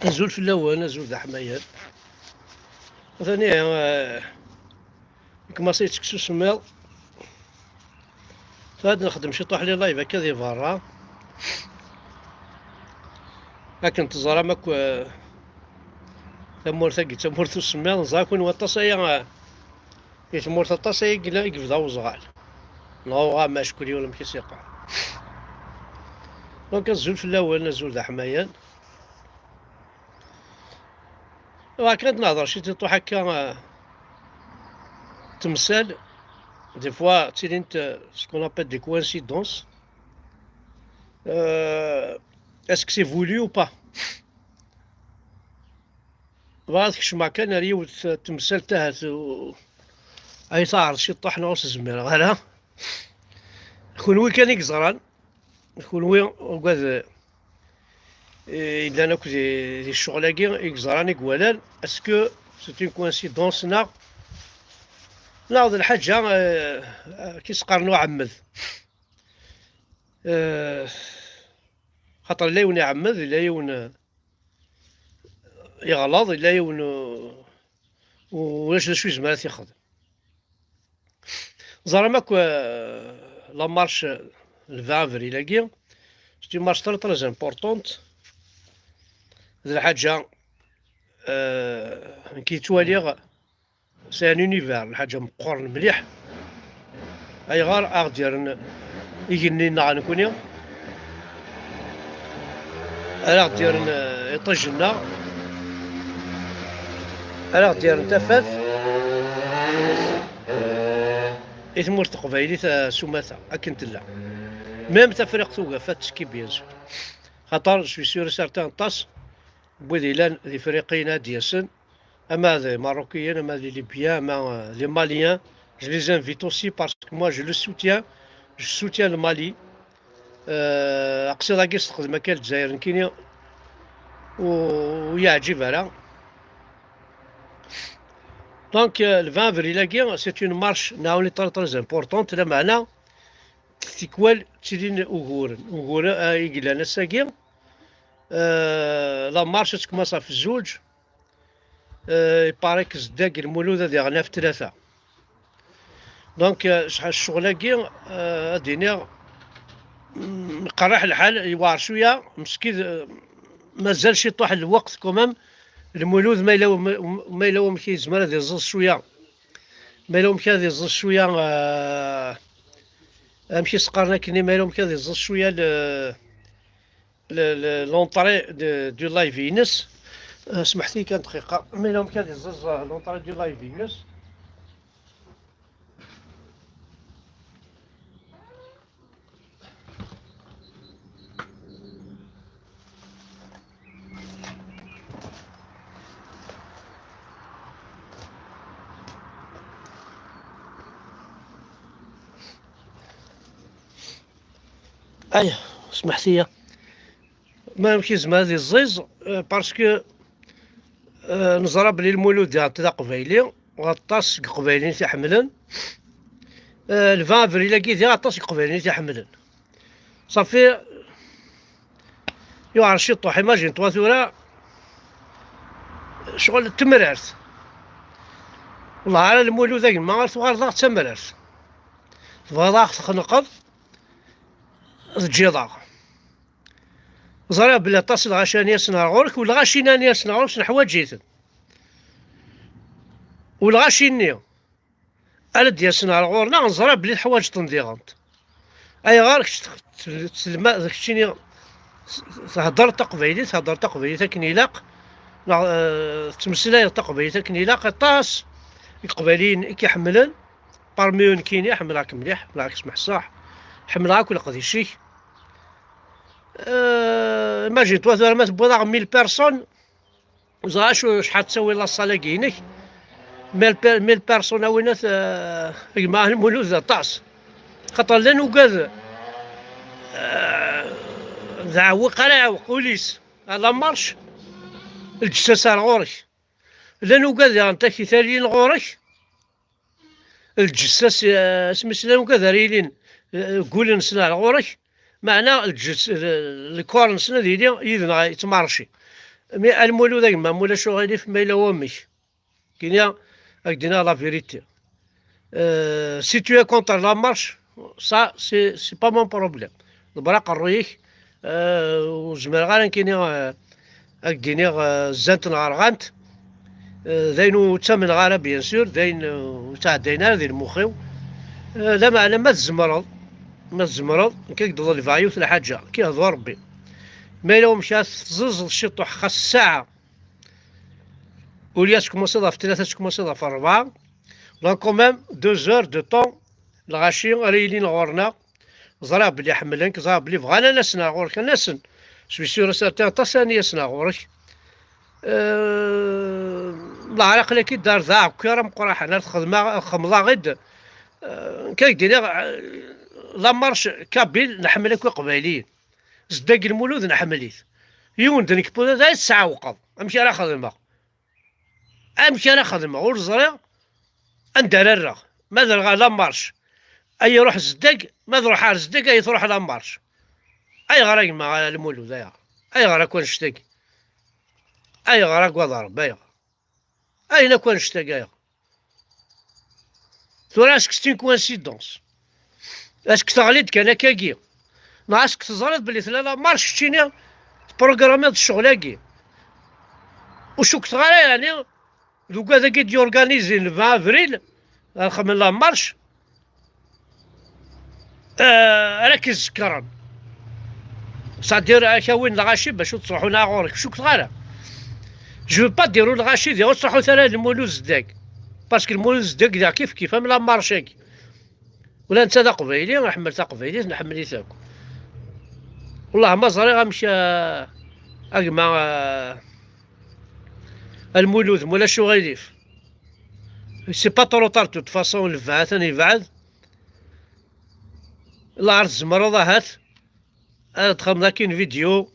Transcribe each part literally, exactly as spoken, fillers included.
Azul fell-awen, azul d aḥmayan. Atan ihi, eh, nekk maṣi yettekkes usemmiḍ. Ad nexdem ciṭuḥ li live akka di berra. Akken teẓram akk, eh, tamurt-agi d tamurt usemmiḍ, neẓra akk waṭas aya, eh, di tmurt aṭas aya i yella, i yebda uzɣal. Neɣ uɣam, acku ur amek i s-yeqqar. Donc, azul fell-awen, azul d aḥmayan. Akken ad nehḍer ciṭuḥ akka, euh, temsal, des fois, ttilint, euh, ce qu'on appelle des coïncidences. Euh, est-ce que c'est voulu ou pas? Bɣiɣ ad kecmeɣ kan ar yiwet temsalt ahat, u-, ay taɛreḍ ciṭuḥ neɣ ur s-zmireɣ ara. Kunwi kan i yeẓran, kunwi ugad, eh, yellan akk di, di ccɣel-agi, i yeẓran, i iwalan, est-ce que c'est une coïncidence neɣ, neɣ d lḥaǧa, eh, k-, i s-qqaren uɛemmed? Eh, xaṭer yella yiwen iɛemmed, yella yiwen, eh, yeɣleḍ, yella yiwen, eh, ulac d acu yezmer ad t-yexdem. Ẓram akk, euh, la marche, euh, le vingt avril-agi, c'est une marche très, très importante. D lḥaǧa, euh, nekk yettwaliɣ, c'est un univers, lḥaǧa meqqren mliḥ. Ayɣer a ɣ-d-yerren igenni-nneɣ nekkni? Ara ɣ-d-yerren, eh, iṭij-nneɣ, ara ɣ-d-yerren tafat i tmurt teqbaylit, eh, s umata akken tella. Même Tafriqt Ugafa tettekki, bien sûr. Xaṭer, je suis sûr et certain, aṭas n wid yellan d Ifriqiyen ad d-yasen, ama d Imarukiyen, ama d les Libyens, ama, euh, les Maliens. Je les invite aussi parce que moi, je le soutiens. Je soutiens le Mali. Euh, aqsiḍ-agi yessexdem akka Lezzayer nekkini, u-, ur yeɛǧib ara. Donc, euh, le vingt avril-agi, c'est une marche, naɣ, très, très importante, lameɛna tikwal ttilin uguren. Uguren, euh, i yellan ass-agi, euh, la marche ad tekmez ɣef zzuǧ, euh, il paraît que zeddag Lmulud ad iɣen ɣef tlata. Donc, euh, ccɣel-agi, euh, ad iniɣ, mm, iqerreḥ lḥal, yewɛer cwiya, meskid, euh, mazal ciṭuḥ n lweqt quand même. Lmulud ma yella, ma yella wamek yezmer ad iẓẓeẓ cwiya, ma yella wamek ad iẓẓeẓ cwiya, euh, amek i s-qqaren akken, ma yella wamek ad iẓẓeẓ cwiya le, le, le, l'entrée de, du live-ines. Euh, smeḥt-iyi kan dqiqa. Ma yella wamek ad iẓẓeẓ, euh, l'entrée du live-ines. Aya, smeḥt-iyi. Ma amek yezmer ad iẓẓiẓ, euh, parce que, euh, neẓra belli Lmulud diɣ d aqbayli, aṭas n Iqbayliyen i t-iḥemmlen. Euh, le vingt avril-agi diɣ aṭas n Iqbayliyen i t-iḥemmlen. Ṣafi, yuɛer ciṭuḥ, imagine-toi tura, ccɣel d temrart. Wellah ara Lmulud a gma ar tuɣaleḍ-aɣ d tamrart. Tebɣiḍ ad aɣ-texneqeḍ, teǧǧiḍ-aɣ. Ẓriɣ belli aṭas n lɣaci n yasen ar ɣur-k, u lɣaci-nni n yasen ar ɣur-k neḥwaǧ-iten. U lɣaci-nni ara d-yasen ar ɣur-neɣ, neẓra belli teḥwaǧeḍ-ten diɣen. Ayɣer kečč tex-, tel-, telma-, d keččini s-, theddreḍ taqbaylit, theddreḍ taqbaylit akken ilaq, neɣ, eh, tettmeslayeḍ taqbaylit akken ilaq, aṭas n Iqbayliyen i k-iḥemmlen, parmi eux nekkini, ḥemmleɣ-k mliḥ, ḥemmleɣ-k s meḥsaḥ, ḥemmleɣ akk leqdic-ik. Euh, imagine-toi tura ma tewwiḍ-aɣ mille personnes, ẓer acu, acḥal tettawi la salle-agi-inek, mille per-, mille personnes a winat, euh, gma Lmulud d aṭas. Xaṭer llan ugad, euh, d aɛewwiq ara iɛewweq ul-is, à la marche, lǧetta-s ar ɣur-k. Llan ugad diɣen takitalin ɣur-k, lǧessa-s, eh, asmi s-, llan ugad ara yilin, eh, deg wul-nsen ar ɣur-k, meɛna lǧess-, l-, lkor-nsen ad yili yid-neɣ yettmarci. Mi a Lmulud a gma, ma ulac uɣilif, ma yella wamek. Kini, ad k-d-iniɣ la vérité. Euh, si tu es contre la marche, ça, c'est, c'est pas mon problème. Ḍebber aqerruy-ik, euh, ur zmireɣ ara nekkini, euh, ad k-d-iniɣ, euh, zzant neɣ rɣant. Euh, d ayen ur ttamneɣ ara, bien sûr, d ayen, euh, ur ttɛeddayen ara di lmux-iw. Euh, lameɛna ma tzemreḍ, ma tzemreḍ, nekk ad k-d-ḍelbeɣ yiwet n lḥaǧa, ad k-ihdu Rebbi. Ma yella wamek ara teẓẓiẓeḍ ciṭuḥ, xas ssaɛa, au lieu ad tecmusiḍ ɣef tlata, ad tecmusiḍ ɣef rebɛa. Donc, quand même, deux heures de temps, lɣaci ara yilin ɣur-neɣ. Ẓriɣ belli ḥemmlen-k, ẓriɣ belli bɣan ad asen ar ɣur-k, ad asen. Je suis sûr et certain, aṭas ara n-yasen ar ɣur-k. Euh, leɛraq-agi d ardaɛ, akk ara meqqraḥen, ad xedmeɣ, xemḍeɣ-id. Euh, nekk ad k-d-iniɣ, euh, la marche kabyle, nḥemmel akk Iqbayliyen. Zeddag Lmulud, nḥemmel-it. Yiwen d nekk, d ay tesɛewqeḍ. Amek ara xedmeɣ? Amek ara xedmeɣ? Ur ẓriɣ anda ara rreɣ. Ma d rɣa la marche, ay iruḥ zeddag, ma d ruḥ ar zeddag, ay truḥ la marche. Ayɣer a gma a Lmulud, ayɣer? Ayɣer akk annect-agi? Ayɣer agad Rebbi, ayɣer? Ayen akk annect-agi, ayɣer? Tura, est-ce que c'est une coïncidence? Est-ce que teɣli-d kan akkagi? Neɣ est-ce que teẓriḍ belli tella la marche keččini tprogramiḍ ccɣel-agi? Ur cukkeɣ ara, yeɛni, d ugad-agi d-yurganizin le vingt avril, ad xedmen la marche, euh, ara k-izekkren. C'est-à-dire, ad k-awin lɣaci bac ur ttruḥun ara ɣur-k, ur cukkeɣ ara. Je veux pas dire ur lɣaci diɣ ur ttruḥut ara Lmulud zeddag. Parce que Lmulud zeddag diɣ kif kif am la marche-agi. Ula netta d aqbayli, iḥemmel taqbaylit, nḥemmel-it akk. Wellah ma ẓriɣ amek, euh, a gma, euh, a Lmulud, ma ulac uɣilif. C'est pas trop tard, de toute façon, lebɛed atan yebɛed. Lɛar tzemreḍ ahat ad txedmeḍ akkin vidéo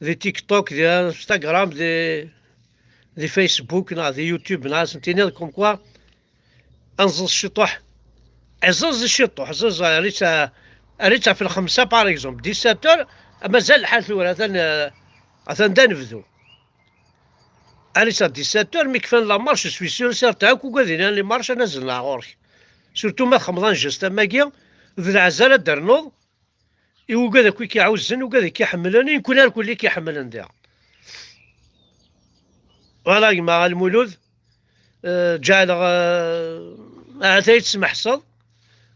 di TikTok, di Instagram, di, di Facebook, neɣ di YouTube, neɣ ad sen-tiniḍ comme quoi ad nẓeẓ ciṭuḥ. Ẓeẓ ciṭuḥ, ẓeẓ, err-itt, err-itt ɣef lxemsa, par exemple, dix-sept heures, mazal lḥal tura, atan, atan d anebdu. Err-itt à dix-sept heures, mi kfan la marche, je suis sûr certain, akk ugadin les marches ad nazlen ɣur-k. Surtout ma txedmeḍ un geste am wagi, d leɛzal ad d-ternuḍ i ugad akk i k-iɛuzzen, ugad i k-iḥemmlen, i nekkni irkelli i k-iḥemmlen diɣ. Voilà, gma Lmulud, euh, ǧeɛleɣ, euh, ahat ay tesmeḥseḍ,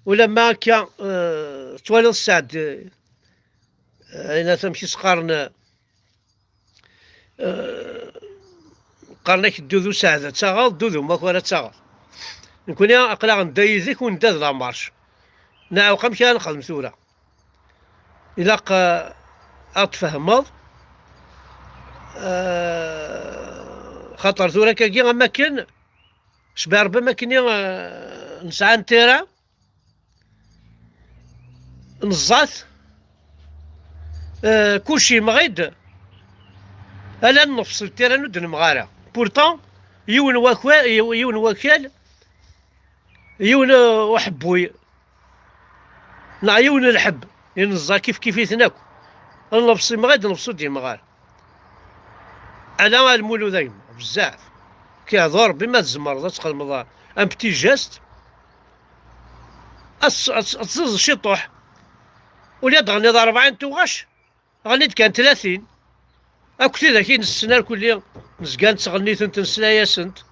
ulamma akka, euh, tettwaliḍ sseɛd, euh, ayen amek i s-qqaren, euh, qqaren-ak ddu d useɛd ad taɣeḍ, ddu d umakar ad taɣeḍ. Nekkni aql-aɣ nedda yid-k u nedda d la marche. Neɛweq amek ara nexdem tura. Ilaq, eh, ad tfehmeḍ, eh, xaṭer tura akkagi am akken, cbiɣ Rebbi am akkenni, eh, nesɛa n tira, neẓẓa-t, eh, kullec yemɣi-d, ala nnefṣ n tira ur d-nemɣi ara. Pourtant, yiwen wakal, yiwen wakal, yiwen, eh, uḥebbuy, neɣ yiwen n lḥebb, i neẓẓa kif kif-iten akk. Nnefṣ yemɣi-d, nnefṣ ur d-yemɣi ara. Ala a Lmulud a gma, bezzaf. K-ihdu Rebbi ma tzemreḍ ad txedmeḍ un petit geste, ad tt-, ad tt-, ad teẓẓeḍ ciṭuḥ. Au lieu ad d-tɣenniḍ rebɛin tuɣac, ɣenni-d kan tlatin. Akk tidak i nessen arkelli, nezga nettɣenni-tent, nesla-yasent,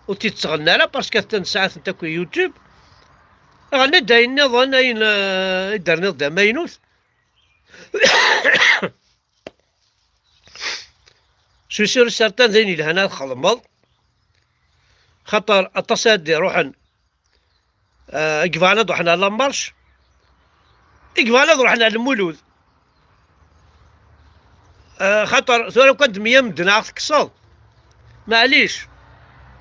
ur t-id-ttɣenni ara, parce que atan nesɛa-tent akk i YouTube. Ɣenni-d ayen nniḍen, ayen, eh, i d-terniḍ d amaynut. Je suis sûr et certain d ayen yelhan ad txedmeḍ, xaṭer aṭas ara d-iruḥen, eh, i yebɣan ad ruḥen ar la marche, i yebɣan ad ruḥen ar Lmulud. Eh, xaṭer tura kan d meyya medden ad ɣ-tekkseḍ, maɛlic.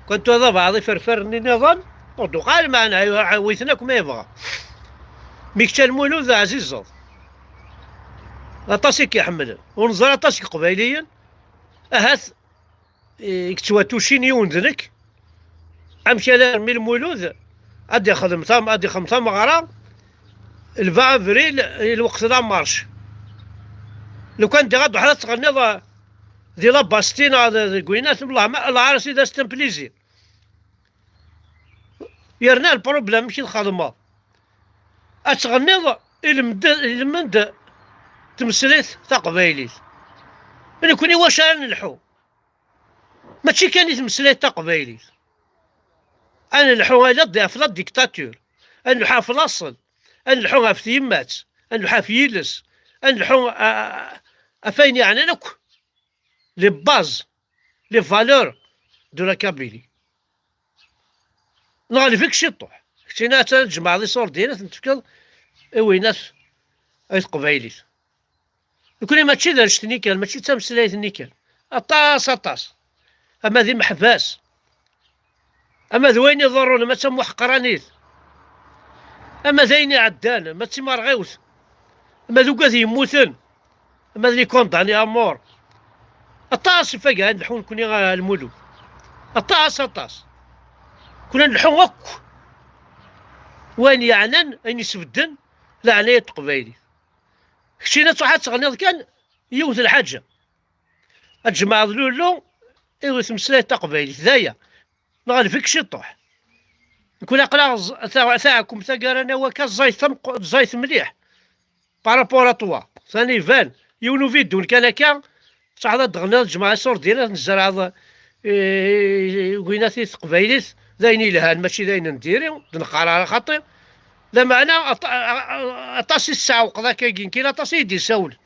Kan tura d abeɛḍ iferfaren-nni nniḍen, ur d-uqal, meɛna ɛiw-, ɛiw-iten akk ma yebɣa. Mi kečč a Lmulud d ɛzizeḍ. Aṭas i k-iḥemmlen. Ur neẓri aṭas n Iqbayliyen, ahat, eh, i yettwatucin yiwen d nekk. Amek ala armi Lmulud ad ixdem tam-, ad ixdem tameɣra, le vingt avril, i lweqt la marche. Lukan diɣ ad d-ruḥeḍ ad tɣenniḍ, eh, di la Bastille neɣ deg winat, lɛar-as i d as-templizi. Yerna lproblem amek i txedmeḍ, ad tɣenniḍ ilmend tmeslayt taqbaylit. Nekni wacu ara nelḥu? Mačči kan i tmeslayt taqbaylit. Ad nelḥu ala ɣef la dictature, ad nelḥu ɣef laṣel, ad nelḥu ɣef tyemmat, ad nelḥu ɣef yiles, ad nelḥu ɣef wayen yeɛnan akk les bases, les valeurs de la Kabylie. Nɣelb-ik ciṭuḥ. Keččini ad tjemɛeḍ iṣurdiyen ad ten-tefkeḍ i winat ay teqbaylit. Nekni mačči d annect-nni kan, mačči d tameslayt-nni kan. Aṭas, aṭas. Ama d imeḥbas, ama d wayen iḍerrun, ama d tamuḥqranit, ama d ayen iɛeddan, ama d timerɣiwt, ama d ugad yemmuten, ama d les condamnés à mort. Aṭas ifag ad nleḥḥu nekni a Lmulud. Aṭas, aṭas. Kna nleḥḥu akk wayen yeɛnan, ayen isbedden leɛnaya n teqbaylit. Keččini ad truḥ ad teɣniḍ kan yiwet lḥaǧa. Ad tjemɛeḍ lulu i tmeslayt taqbaylit, d aya. Nɣelb-ik ciṭuḥ. Nekni aql-aɣ ẓ-, ta-, taɛkumt taggara n awaka ẓẓayet tamqu-, ẓẓayet mliḥ. Par rapport à toi. Thani iban. Yiwen uvidun kan akka, saḥ ad d-ɣniḍ, tjemɛeḍ iṣurdiyen, ad nezreɛḍ, eh, winat i teqbaylit, d ayen ilhan, mačči d ayen n diri, d neqqar ara xaṭi. Lameɛna aṭ-, a-, a-, aṭas i tesɛewqeḍ akkagi, nekkin aṭas i yi-d-isawlen.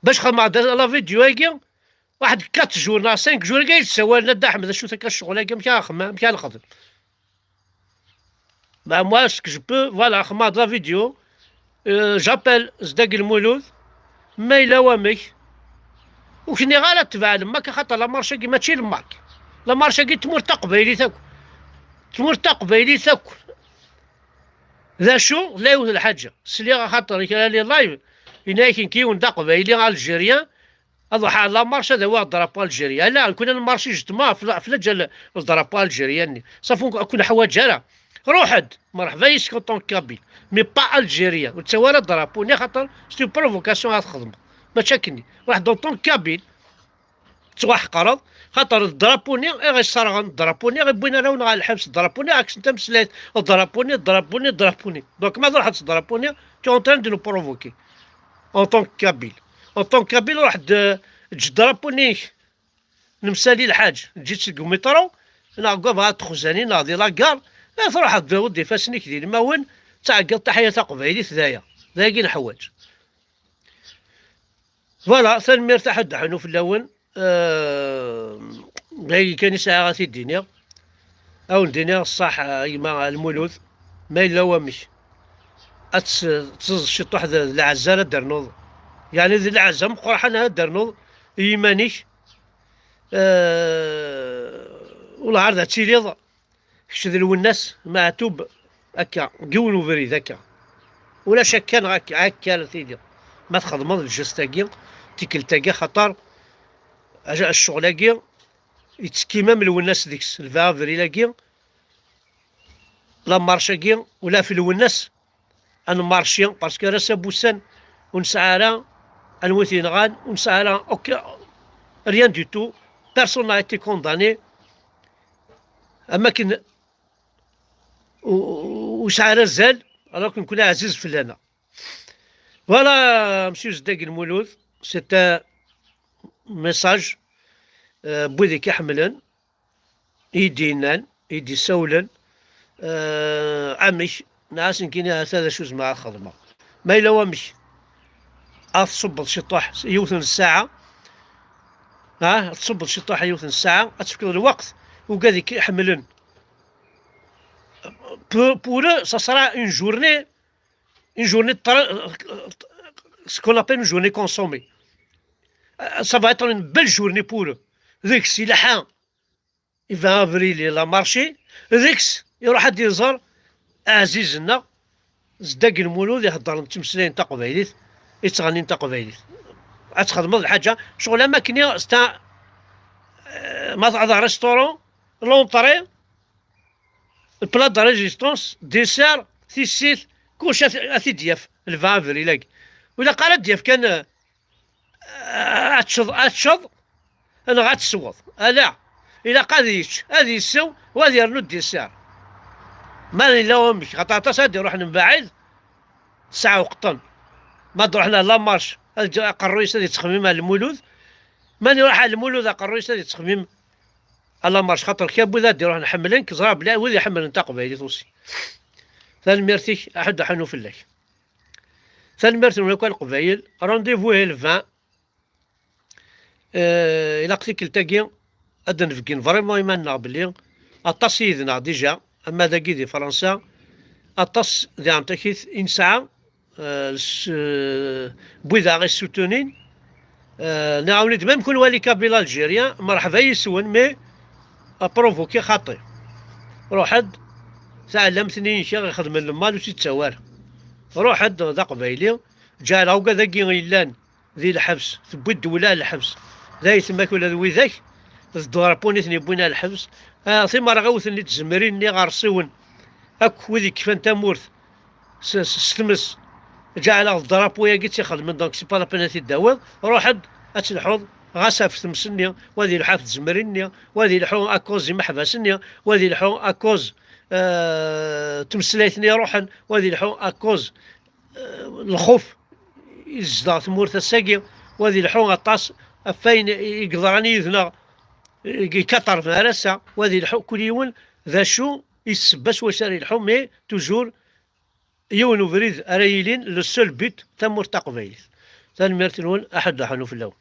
Bac xedmeɣ-d la vidéo-agi, waḥed quatre jours neɣ cinq jours akka i d-ssawalen, a Dda Ḥmed, acu-t akka ccɣel-agi, amek ara axem-, amek ara nexdem? Bah, moi, ce que je peux, voilà, xedmeɣ-d la vidéo, euh, j'appelle Zeddak Lmulud, ma yella wamek, ur k-nniɣ ara tbeɛ lemmak, axaṭer la marche-agi mačči lemmak. La marche-agi d tmurt taqbaylit akk. Tmurt taqbaylit akk. D acu? La yiwet lḥaǧa. Sliɣ axaṭer i kra les lives, yenna-yak nekk yiwen d aqbayli algérien, ad ruḥeɣ la marche ad awiɣ drapeau algérien. Ala, nekni ad nmarche justement ɣef la, ɣef lǧal drapeau algérien-nni. Safi ur k-neḥwaǧ ara. Ruḥ-d, merḥba yes-k en tant que kabyle, mais pas algérien. Ur ttawi ara drapeau-nni, axaṭer c'est une provocation ara txedmeḍ. Mačči akkenni. Ruḥ-d en tant que kabyle, tettwaḥeqreḍ, xaṭer d drapeau-nni i ɣ-isserɣen, d drapeau-nni i ɣ-iwwin arraw-nneɣ ɣer lḥebs, d drapeau-nni i ɣ-ikksen tameslayt, d drapeau-nni, d drapeau-nni, d drapeau-nni. Donc ma truḥeḍ s drapeau-nni, tu es en train de nous provoquer. En tant que kabyle. En tant que kabyle, ruḥ-d, eh, eǧǧ drapeau-nni-k. Nemsali lḥaǧ, ǧǧiɣ-tt deg umiṭru, neɣ deg wabɣa ad texzani, neɣ di la gare, eh, truḥeḍ d-tawiḍ-d ifassen-ik d ilmawen, ttɛeggiḍ taḥya taqbaylit, d aya. D ayagi neḥwaǧ. Voilà, tanemmirt a Ḥedd Ḥnu fell-awen. Euh, d ayagi kan i sɛiɣ ad t-id-iniɣ. Ad wen-d-iniɣ ṣṣeḥ, a gma Lmulud, ma yella wamek, ad tt-, teẓẓ ciṭuḥ d, d lɛezza ara d-ternuḍ. Yeɛni d lɛezza meqqreḥ ara d-ternuḍ i yiman-ik. Euh, ur lɛard ad tiliḍ kečč d Lwennas Meɛtub akka, deg yiwen ubrid akka. Ulac akka neɣ akka, akka ara tili. Ma txedmeḍ lǧest-agi, tikkelt-agi, axaṭer aja-, ccɣel-agi yettekki même Lwennas deg-s, le vingt avril-agi, la marche-agi, ula ɣef Lwennas ad nmarci, parce que ar ass-a n wussan ur nesɛi ara anwa i t-yenɣan, ur nesɛi ara aucun, rien du tout, personne n'a été condamné, am akken u-, u-, ur yesɛi ara azal, alors que nekni ɛziz fell-aneɣ. Voilà, monsieur Zeddak Lmulud, c'est un message, euh, n wid i k-iḥemmlen, i yi-d-yennan, i yi-d-issawlen, euh, amek, nniɣ-as nekkini ha-t-a d acu zemreɣ ad xedmeɣ. Ma yella wamek, ad tṣubbeḍ ciṭuḥ yiwet n ssaɛa, ah, ad tṣubbeḍ ciṭuḥ yiwet n ssaɛa, ad tefkeḍ lweqt i ugad i k-iḥemmlen. Pour, pour eux, ça sera une journée, une journée de tra-, ce qu'on appelle une journée consommée. Euh, ça va être une belle journée pour eux. Deg-s ileḥḥa i vingt avril i la marche, deg-s iruḥ ad d-iẓer aɛziz-nneɣ Zeddak Lmulud iheddren d tmeslayin taqbaylit, ittɣennin taqbaylit. Ad txedmeḍ lḥaǧa, ccɣel am akken c'est un, euh, ma tɛeḍ restaurant, l'entrée, le plat de résistance, dessert, tissit, kullec ad, ad t-id-yaf le vingt avril-agi. Ur ilaq ara ad d-yaf kan, euh, ad teččeḍ, ad teččeḍ, neɣ ad tesweḍ. Ala, ilaq ad yečč, ad yessew, u ad yernu dessert. Ma yella wamek, xaṭer aṭas ad iruḥen mbaɛid, tesɛewqeḍ-ten. Ma d-ruḥen ar la marche, ad ǧ-, aqerruy-is ad yettxemmim ar Lmulud. Ma iruḥ ar Lmulud, aqerruy-is ad yettxemmim ar la marche. Xaṭer kra n wid ad d-iruḥen ḥemmlen-k, ẓriɣ belli wid iḥemmlen taqbaylit aussi. Tanemmirt-ik, aḥuddu aḥunnu fell-ak. Tanemmirt-nwen akk a Leqbayel. Rendez-vous est le vingt. Euh, ilaq tikkelt-agi ad d-nbeggen vraiment iman-nneɣ belli aṭas yid-neɣ déjà, ama dagi di Fransa, aṭas diɣen takit i nesɛa, euh, s-, euh, n wid aɣ-issutunin. Euh, nniɣ-awen-id, même kunwi les Kabyles algériens, merḥba yis-wen, mais aprovoki xaṭi. Ruḥ-d, taɛellamt-nni-inek i ɣ-ixedmen lmal ur tt-id-ttawi ara. Ruḥ-d d aqbayli, ǧeɛleɣ ugad-agi yellan di lḥebs, tewwi ddewla ar lḥebs. D aytma-k ula d widak, d ddṛapu-nni i ten-yewwin ar lḥebs. Ah, timerɣiwt-nni d tzemrin-nni iɣersiwen, akk wid yekfan tamurt s, s, s tmes. Ǧeɛleɣ d ddṛapu-agi i tt-ixedmen, donc c'est pas la peine ad t-id-tawiḍ. Ruḥ-d ad telḥuḍ ɣas ɣef tmes-nni, wa ad yelḥu ɣef tzemrin-nni, wa ad yelḥu à cause imeḥbas-nni, wa ad yelḥu à cause, euh, tmeslayt-nni iruḥen, wa ad yelḥu à cause, euh, lxuf i tezdeɣ tmurt ass-agi, wa ad yelḥu aṭas ɣef wayen i yeḍran yid-neɣ deg quatre-vingts ar ass-a, wa ad yelḥu kul yiwen d acu i ssebba s wacu ara yelḥu, mais toujours yiwen ubrid ara yilin, le seul but, tamurt taqbaylit. Tanemmirt-nwen, aḥuddu aḥunnu fell-awen.